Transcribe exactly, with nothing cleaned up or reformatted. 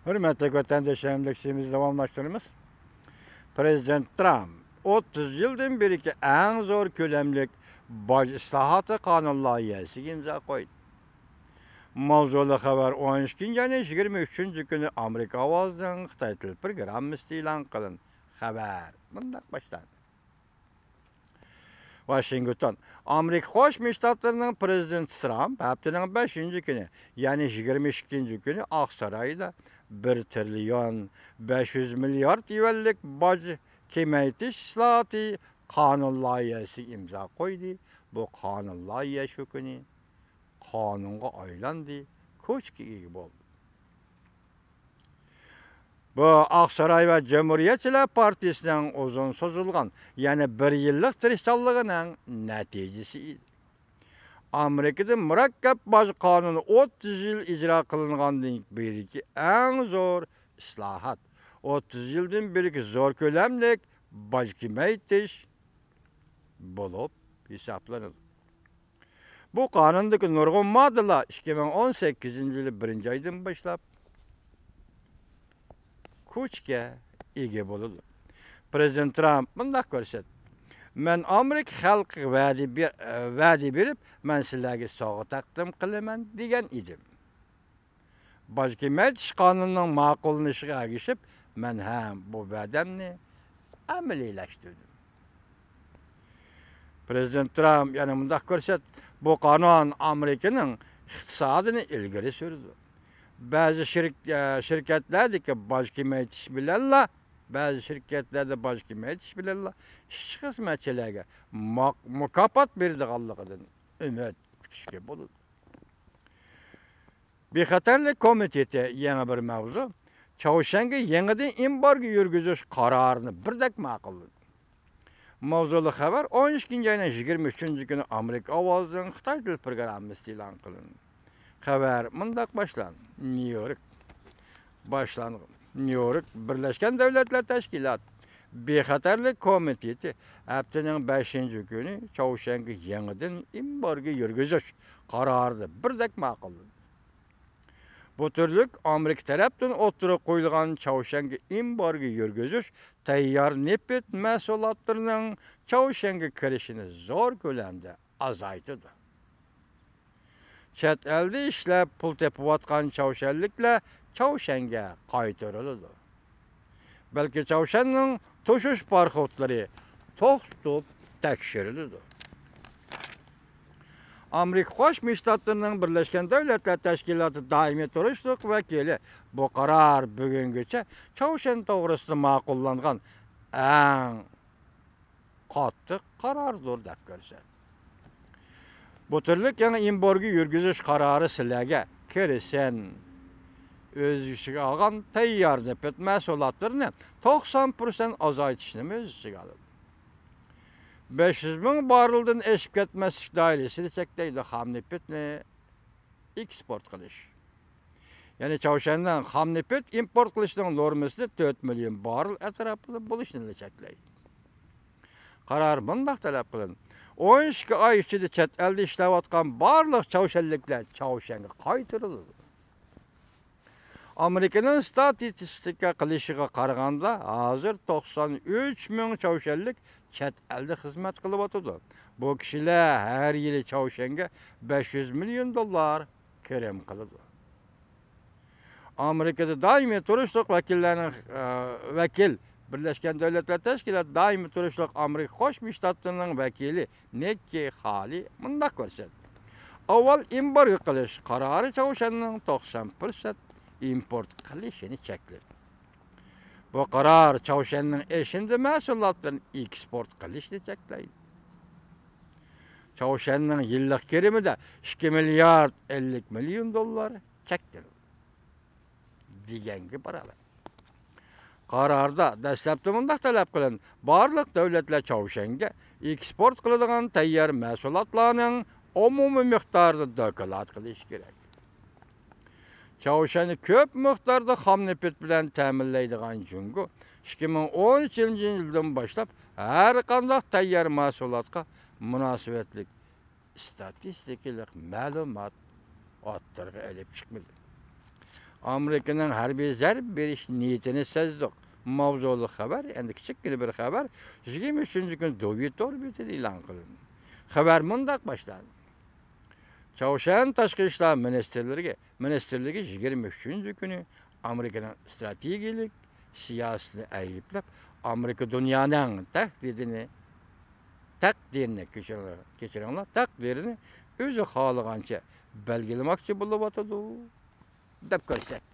ھۆرمەتلىك ۋەتەنداشلىرىمىز، داۋاملاشتۇرىمىز. پرېزىدېنت ترامپ ئوتتۇز يىلدىن بېرىكى ئەڭ زور كۆلەملىك باج ئىسلاھاتى قانۇن لايىھەسىگە ئىمزا قويدى. ماۋزۇلۇق خەۋەر ئون ئىككىنچى ئاينىڭ يىگىرمە ئۈچىنچى كۈنى ئامېرىكا ئاۋازىنىڭ خىتاي تىل پروگراممىسىدا ئېلان قىلىندى. خەۋەر مۇنداق باشلاندى. ۋاشىنگتون. ئامېرىكا قوشما شتاتلىرىنىڭ پرېزىدېنتى ترامپ ھەپتىنىڭ بەشىنچى كۈنى، يەنى يىگىرمە ئىككىنچى كۈنى ئاقسارايدا بىر تىرىليون بەش يۈز مىليارد يۈەنلىك باج كېمەيتىش ئىسلاھاتى قانۇن لايىھەسىگە ئىمزا قويدى. بۇ قانۇن لايىھە شۇ كۈنى قانۇنغا ئايلاندى، كۈچكە ئىگە بولدى. بۇ ئاقساراي ۋە جۇمھۇرىيەتچىلەر پارتىيىسىنىڭ ئۇزۇن سوزۇلغان، يەنى بىر يىللىق تىرىشچانلىقىنىڭ نەتىجىسى ئىدى. ئامېرىكىدا مۇرەككەپ باج قانۇنى ئوتتۇز يىل ئىجرا قىلىنغاندىن بېرىكى ئەڭ زور ئىسلاھات، ئوتتۇز يىلدىن بېرىكى زور كۆلەملىك باج كېمەيتىش بولۇپ ھېسابلىنىدۇ. بۇ قانۇندىكى نۇرغۇن ماددىلار ئىككى مىڭ ئون سەككىزىنچى يىلى بىرىنچى ئايدىن باشلاپ كۈچكە ئىگە بولىدۇ. پرېزىدېنت ترامپ مۇنداق كۆرسەتتى: «مەن ئامېرىكا خەلقىگە ۋەدە بېر-، ۋەدە بېرىپ، مەن سىلەرگە سوۋغا تەقدىم قىلىمەن دېگەن ئىدىم.» باج كېمەيتىش قانۇنىنىڭ ماقۇللىنىشىغا ئەگىشىپ، مەن ھەم بۇ ۋەدەمنى ئەمەلىيلەشتۈردۈم. پرېزىدېنت ترامپ يەنە مۇنداق كۆرسەتتى: «بۇ قانۇن ئامېرىكىنىڭ ئىقتىسادىنى ئىلگىرى سۈرىدۇ. بەزى شىرك-، ئە، شىركەتلەردىكى باج كېمەيتىش بىلەنلا، بەزى شىركەتلەردە باج كېمەيتىش بىلەنلا ئىشچى-خىزمەتچىلەرگە ماق-، مۇكاپات بېرىدىغانلىقىدىن ئۈمىد كۈتۈشكە بولىدۇ.» بىخەتەرلىك كومىتېتى، يېڭى بىر ماۋزۇ، چاۋشيەنگە يېڭىدىن ئېمبارگو يۈرگۈزۈش قارارىنى بىردەك ماقۇللىدى. ماۋزۇلۇق خەۋەر ئون ئىككىنچى ئاينىڭ يىگىرمە ئۈچىنچى كۈنى ئامېرىكا ئاۋازىنىڭ خىتاي تىل پروگراممىسىدا ئېلان قىلىندى. خەۋەر مۇنداق باشلاندى. نيۇ يورك. باشلانغان. نيۇ يورك، بىرلەشكەن دۆلەتلەر تەشكىلاتى بىخەتەرلىك كومىتېتى ھەپتىنىڭ بەشىنچى كۈنى چاۋشيەنگە يېڭىدىن ئېمبارگو يۈرگۈزۈش قارارىنى بىردەك ماقۇللىدى. بۇ تۈرلۈك ئامېرىكا تەرەپتىن ئوتتۇرىغا قويۇلغان چاۋشيەنگە ئېمبارگو يۈرگۈزۈش تەييار نېفىت مەھسۇلاتلىرىنىڭ چاۋشيەنگە كىرىشىنى زور كۆلەمدە ئازايتىدۇ. چەت ئەلدە ئىشلەپ پۇل تېپىۋاتقان چاۋشيەنلىكلەر چاۋشيەنگە قايتۇرۇلىدۇ. بەلكى چاۋشيەننىڭ توشۇش پاراخوتلىرى توختىتىپ تەكشۈرۈلىدۇ. ئامېرىكا قوشما شتاتلىرىنىڭ بىرلەشكەن دۆلەتلەر تەشكىلاتى دائىمىي تۇرۇشلۇق ۋەكىلى بۇ قارار بۈگۈنگىچە چاۋشيەن توغرىسىدا ماقۇللانغان ئەڭ قاتتىق قاراردۇر دەپ كۆرسەتتى. بۇ تۈرلۈك يېڭى ئېمبارگو يۈرگۈزۈش قارارى سىلەرگە كىرسەن ئۆز ئىچىگە ئالغان تەييار نېفىت مەھسۇلاتلىرىنى توقسان پىرسەنت ئازايتىشنىمۇ ئۆز ئىچىگە ئالىدۇ. بەش يۈز مىڭ باررېلدىن ئېشىپ كەتمەسلىك دائىرىسىنى چەكلەيدۇ، خام نېفىتنى ئېكسپورت قىلىش. يەنى چاۋشيەننىڭ خام نېفىت ئىمپورت قىلىشنىڭ نورمىسىنى تۆت مىليون باررېل ئەتراپىدا بولۇشىنىلا چەكلەيدۇ. قارار مۇنداق تەلەپ قىلىندى: ئون ئىككى ئاي ئىچىدە چەت ئەلدە ئىشلەۋاتقان بارلىق چاۋشيەنلىكلەر چاۋشيەنگە قايتۇرۇلىدۇ. ئامېرىكىنىڭ ستاتىستىكا قىلىشىغا قارىغاندا، ھازىر توقسان ئۈچ مىڭ چاۋشيەنلىك چەت ئەلدە خىزمەت قىلىۋاتىدۇ. بۇ كىشىلەر ھەر يىلى چاۋشيەنگە بەش يۈز مىليون دوللار كىرىم قىلىدۇ. ئامېرىكىدا دائىمىي تۇرۇشلۇق ۋەكىللەرنىڭ، ئە، ۋەكىل، بىرلەشكەن دۆلەتلەر تەشكىلاتى دائىمىي تۇرۇشلۇق ئامېرىكا قوشما شتاتلىرىنىڭ ۋەكىلى نىككى خالى مۇنداق كۆرسەتتى: ئاۋۋال ئېمبارگو قىلىش قارارى چاۋشيەننىڭ توقسان پىرسەنت ئىمپورت قىلىشىنى چەكلىدى. بۇ قارار چاۋشيەننىڭ ئېشىندى مەھسۇلاتلىرىنى ئېكسپورت قىلىشنى چەكلەيدۇ. چاۋشيەننىڭ يىللىق كىرىمىدە ئىككى مىليارد ئەللىك مىليون دوللار چەكلىنىدۇ دېگەنگە باراۋەر. قاراردا دەسلەپتە مۇنداق تەلەپ قىلىندى: بارلىق دۆلەتلەر چاۋشيەنگە ئېكسپورت قىلىدىغان تەييار مەھسۇلاتلارنىڭ ئومۇمىي مىقدارىنى دوكلات قىلىشى كېرەك. چاۋشيەننى كۆپ مىقداردا خام نېفىت بىلەن تەمىنلەيدىغان جۇڭگو ئىككى مىڭ ئون ئۈچىنچى يىلدىن باشلاپ ھەر قانداق تەييار مەھسۇلاتقا مۇناسىۋەتلىك ئىستاتىستىكىلىق مەلۇمات ئوتتۇرىغا ئېلىپ چىقمىدى. ئامېرىكىنىڭ ھەربىي زەربە بېرىش نىيىتىنى سەزدۇق. ماۋزۇلۇق خەۋەر، ئەمدى كىچىككىنە بىر خەۋەر، يىگىرمە ئۈچىنچى كۈنى دۇۋى تور بېتىدە ئېلان قىلىندى. خەۋەر مۇنداق باشلاندى. چاۋشيەن تاشقى ئىشلار مىنىستىرلىرىگە، مىنىستىرلىكى يىگىرمە ئۈچىنچى كۈنى ئامېرىكىنىڭ ئىستراتېگىيەلىك سىياسىتىنى ئەيىبلەپ، ئامېرىكا دۇنيانىڭ تەھدىتىنى، تەقدىرىنى، كەچۈرۈڭلار، كەچۈرۈڭلار، تەقدىرىنى ئۆزى خالىغانچە بەلگىلىمەكچى بولۇۋاتىدۇ، دەپ كۆرسەتتى.